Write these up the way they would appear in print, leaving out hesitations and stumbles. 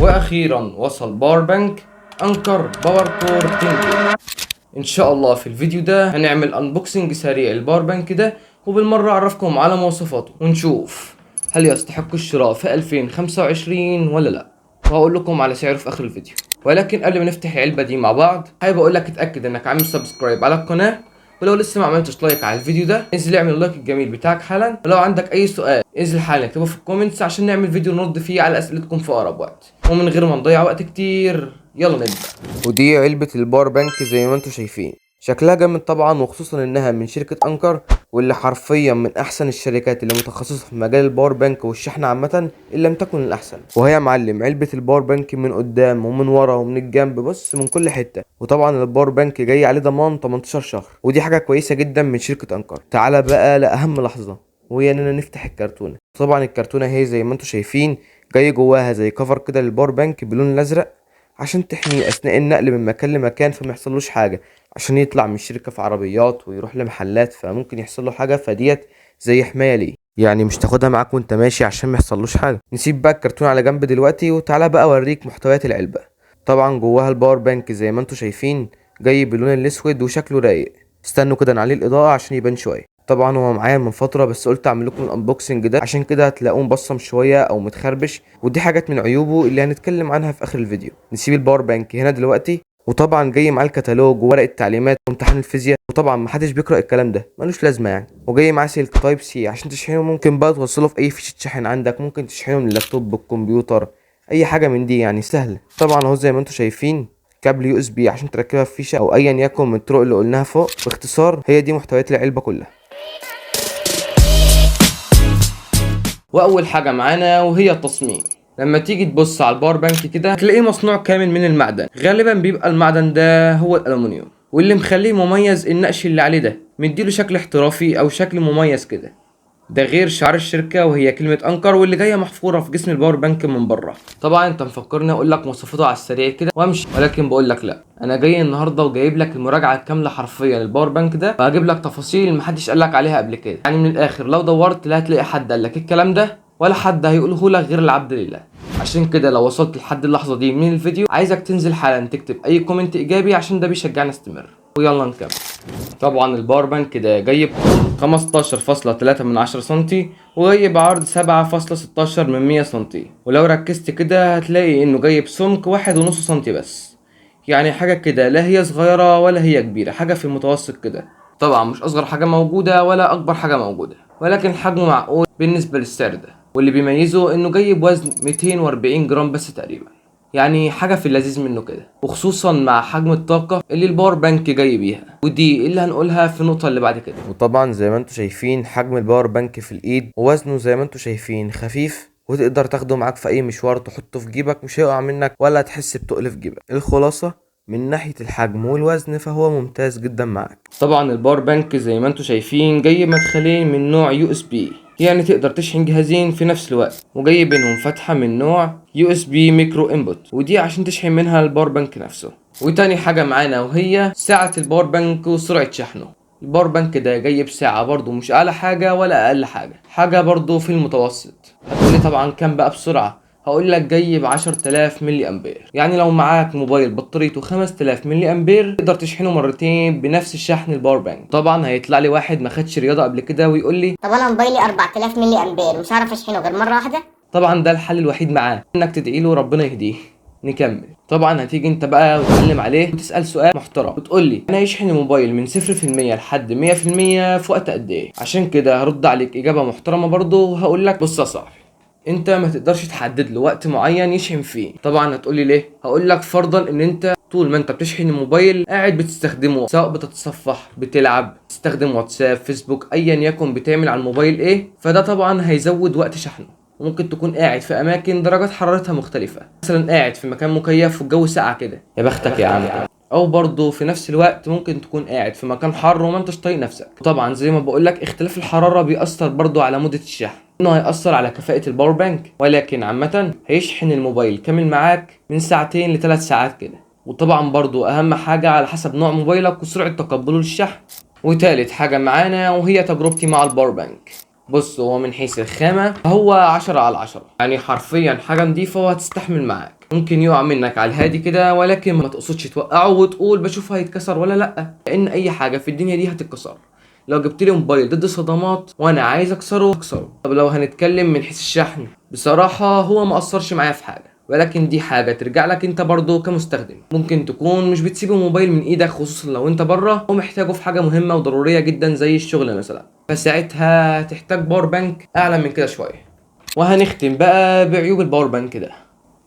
واخيرا وصل power bank Anker PowerCore 10K. ان شاء الله في الفيديو ده هنعمل unboxing سريع لل power bank ده، وبالمره اعرفكم على مواصفاته ونشوف هل يستحق الشراء في 2025 ولا لا، وهقول لكم على سعره في اخر الفيديو. ولكن قبل ما نفتح العلبة دي مع بعض، حابب اقول لك اتاكد انك عامل subscribe على القناه، ولو لسه ما عملتش like على الفيديو ده انزل اعمل ال like الجميل بتاعك حالا، ولو عندك اي سؤال انزل حالا اكتبه في ال comments عشان نعمل فيديو نرد فيه على اسئلتكم في اقرب وقت. ومن غير ما نضيع وقت كتير يلا نبدا. ودي علبة ال power bank زي ما انتم شايفين، شكلها جامد طبعا، وخصوصا انها من شركة Anker، واللي حرفيا من احسن الشركات اللي متخصصة في مجال ال power bank والشحن عامة ان لم تكن الاحسن. وهي يا معلم علبة ال power bank من قدام ومن ورا ومن الجنب، بص من كل حتة. وطبعا ال power bank جاي عليه ضمان 18 شهر، ودي حاجة كويسة جدا من شركة Anker. تعالى بقى لأهم لحظة، وهي اننا نفتح الكرتونة. طبعا الكرتونة هي زي ما انتم شايفين جاي جواها زي cover كده لل power bank باللون الازرق عشان تحميه اثناء النقل من مكان لمكان فما يحصلوش حاجة، عشان يطلع من الشركة في عربيات ويروح لمحلات فممكن يحصل له حاجة، فديت زي حماية ليه، يعني مش تاخدها معاك وانت ماشي عشان ما يحصلوش حاجة. نسيب بقى الكرتون على جنب دلوقتي، وتعالى بقى اوريك محتويات العلبة. طبعا جواها ال power bank زي ما انتم شايفين جاي باللون الاسود وشكله رايق. استنوا كده نعلي الاضاءة عشان يبان شوية. طبعا هو معايا من فترة بس قلت اعمل لكم ال unboxing ده، عشان كده هتلاقوه مبصم شوية او متخربش، ودي حاجات من عيوبه اللي هنتكلم عنها في اخر الفيديو. نسيب ال power bank هنا دلوقتي، وطبعا جاي معاه الكتالوج وورق التعليمات وامتحان الفيزياء، وطبعا محدش بيقرا الكلام ده ملوش لازمه يعني. وجاي معاه سلك Type C عشان تشحنه، ممكن بقى توصله في اي فيشه شحن عندك، ممكن تشحنه من اللابتوب، الكمبيوتر، اي حاجة من دي يعني سهلة. طبعا اهو زي ما انتم شايفين كابل USB عشان تركبها في فيشه او ايا يكن من الطرق اللي قلناها فوق. باختصار هي دي محتويات العلبة كلها. واول حاجة معانا وهي التصميم. لما تيجي تبص على ال power bank كده هتلاقيه مصنوع كامل من المعدن، غالبا بيبقى المعدن ده هو الالومنيوم، واللي مخليه مميز النقش اللي عليه ده مديله شكل احترافي او شكل مميز كده. ده غير شعار الشركة وهي كلمة Anker واللي جاية محفورة في جسم ال power bank من بره. طبعا انت مفكرني اقول لك مواصفاته على السريع كده وامشي، ولكن بقول لك لا، انا جاي النهارده وجايب لك المراجعة الكاملة حرفيا لل power bank ده، وهجيب لك تفاصيل محدش قال لك عليها قبل كده. يعني من الاخر لو دورت لا هتلاقي حد قال لك الكلام ده ولا حد هيقوله لك غير العبد لله. عشان كده لو وصلت لحد اللحظة دي من الفيديو عايزك تنزل حالا تكتب اي comment ايجابي عشان ده بيشجعني استمر. ويلا نكمل. طبعا ال power bank ده جاي بطول 15.3 من 10 سنتي، وجاي بعرض 7.16 من 100 سنتي، ولو ركزت كده هتلاقي انه جاي بسمك 1.5 سنتي بس، يعني حاجة كده لا هي صغيرة ولا هي كبيرة، حاجة في المتوسط كده. طبعا مش اصغر حاجة موجودة ولا اكبر حاجة موجودة، ولكن حجمه معقول بالنسبة للسعر ده. واللي بيميزه انه جاي بوزن 240 جرام بس تقريبا، يعني حاجة في اللذيذ منه كده، وخصوصا مع حجم الطاقة اللي ال power bank جاي بيها، ودي اللي هنقولها في النقطة اللي بعد كده. وطبعا زي ما انتم شايفين حجم ال power bank في الايد، ووزنه زي ما انتم شايفين خفيف، وتقدر تاخده معاك في اي مشوار، تحطه في جيبك مش هيقع منك ولا تحس بتقل في جيبك. الخلاصة من ناحية الحجم والوزن فهو ممتاز جدا معاك. طبعا ال power bank زي ما انتم شايفين جاي مدخلين من نوع USB، يعني تقدر تشحن جهازين في نفس الوقت، وجاي بينهم فتحة من نوع USB micro input، ودي عشان تشحن منها ال power bank نفسه. وتاني حاجة معانا وهي سعة ال power bank وسرعة شحنه. ال power bank ده جاي بسعة برضو مش اعلى حاجة ولا اقل حاجة، حاجة برضو في المتوسط. هتقولي طبعا كام بقى بسرعة؟ هقول لك جاي ب 10000 ملي امبير، يعني لو معاك موبايل بطاريته 5000 ملي امبير تقدر تشحنه مرتين بنفس الشحن ال power bank. طبعا هيطلع لي واحد ما خدش رياضة قبل كده ويقول لي طب انا موبايلي 4000 ملي امبير مش هعرف اشحنه غير مرة واحدة. طبعا ده الحل الوحيد معاه انك تدعي له ربنا يهديه. نكمل. طبعا هتيجي انت بقى وتعلم عليه وتسال سؤال محترم وتقول لي انا يشحن الموبايل من 0% لحد 100% في وقت قد ايه؟ عشان كده هرد عليك اجابه محترمه برضه وهقول لك بص يا صاحبي، انت ما تقدرش تحدد له وقت معين يشحن فيه. طبعا هتقولي ليه؟ هقول لك فرضا ان انت طول ما انت بتشحن الموبايل قاعد بتستخدمه، سواء بتتصفح، بتلعب، تستخدم واتساب، فيسبوك، ايا يكن بتعمل على الموبايل ايه، فده طبعا هيزود وقت شحنه. وممكن تكون قاعد في اماكن درجات حرارتها مختلفة، مثلا قاعد في مكان مكيف والجو ساقع كده، يا بختك يا عم. او برضه في نفس الوقت ممكن تكون قاعد في مكان حر وما انتش طايق نفسك. طبعا زي ما بقولك اختلاف الحرارة بيأثر برضه على مدة الشحن، انه هيأثر على كفاءة ال power bank، ولكن عامة هيشحن الموبايل كامل معاك من ساعتين لثلاث ساعات كده. وطبعا برضو اهم حاجة على حسب نوع موبايلك وسرعة تقبله للشحن. وتالت حاجة معانا وهي تجربتي مع ال power bank. بص، هو من حيث الخامة هو 10 على 10، يعني حرفيا حاجة نظيفة وهتستحمل معاك. ممكن يقع منك على الهادي كده، ولكن ما تقصدش توقعه وتقول بشوف هيتكسر ولا لا، لان اي حاجة في الدنيا دي هتتكسر. لو جبت لي موبايل ضد صدمات وانا عايز اكسره اكسره. طب لو هنتكلم من حيث الشحن، بصراحة هو ما قصرش معايا في حاجة، ولكن دي حاجة ترجع لك انت برضو كمستخدم. ممكن تكون مش بتسيب الموبايل من ايدك، خصوصا لو انت بره ومحتاجة في حاجة مهمة وضرورية جدا زي الشغل مثلا، فساعتها تحتاج power bank اعلى من كده شوية. وهنختم بقى بعيوب ال power bank ده.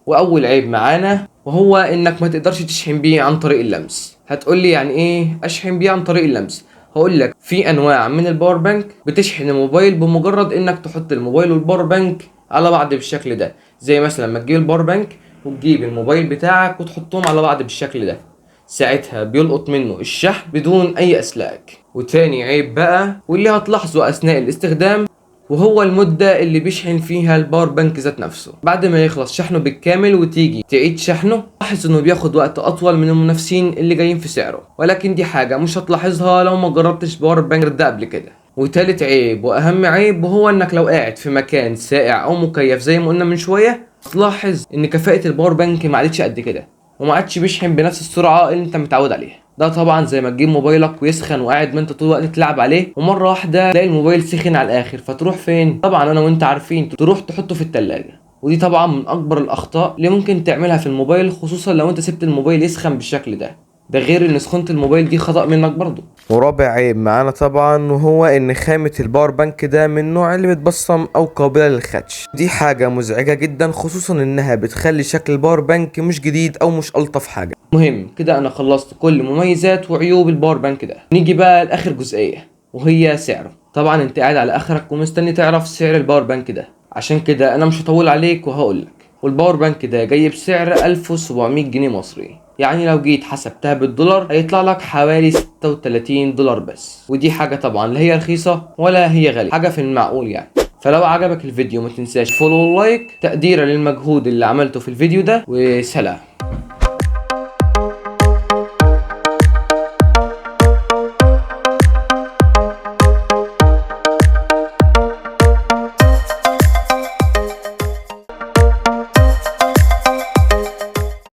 واول عيب معانا وهو انك ما تقدرش تشحن بيه عن طريق اللمس. هتقولي يعني ايه اشحن بيه عن طريق اللمس؟ هقول لك في انواع من ال power bank بتشحن الموبايل بمجرد انك تحط الموبايل وال power bank على بعض بالشكل ده، زي مثلا لما تجيب ال power bank وتجيب الموبايل بتاعك وتحطهم على بعض بالشكل ده، ساعتها بيلقط منه الشحن بدون اي اسلاك. وتاني عيب بقى واللي هتلاحظه اثناء الاستخدام، وهو المدة اللي بيشحن فيها ال power bank ذات نفسه. بعد ما يخلص شحنه بالكامل وتيجي تعيد شحنه، لاحظ انه بياخد وقت اطول من المنافسين اللي جايين في سعره، ولكن دي حاجة مش هتلاحظها لو ما جربتش power bank ده قبل كده. وتالت عيب واهم عيب، وهو انك لو قاعد في مكان ساقع او مكيف زي ما قلنا من شوية، تلاحظ ان كفاءة ال power bank ما عادتش قد كده، وما عادش بيشحن بنفس السرعة اللي انت متعود عليها. ده طبعا زي ما تجيب موبايلك ويسخن وقاعد ما انت طول الوقت تلعب عليه، ومرة واحدة تلاقي الموبايل سخن على الاخر، فتروح فين؟ طبعا انا وانت عارفين، تروح تحطه في التلاجة. ودي طبعا من اكبر الاخطاء اللي ممكن تعملها في الموبايل، خصوصا لو انت سبت الموبايل يسخن بالشكل ده. ده غير ان سخونة الموبايل دي خطأ منك برضو. ورابع عيب معانا طبعا، وهو ان خامة ال power bank ده من نوع اللي بتبصم او قابلة للخدش. دي حاجة مزعجة جدا، خصوصا انها بتخلي شكل ال power bank مش جديد او مش الطف حاجة. مهم كده انا خلصت كل مميزات وعيوب ال power bank ده. نيجي بقى لاخر جزئية وهي سعره. طبعا انت قاعد على اخرك ومستني تعرف سعر ال power bank ده، عشان كده انا مش هطول عليك وهقولك. وال power bank ده جاي بسعر 1700 جنيه مصري، يعني لو جيت حسبتها بالدولار هيطلع لك حوالي 36 دولار بس. ودي حاجة طبعا لا هي رخيصة ولا هي غالية، حاجة في المعقول يعني. فلو عجبك الفيديو ما تنساش follow و like تقديرا للمجهود اللي عملته في الفيديو ده، وسلام.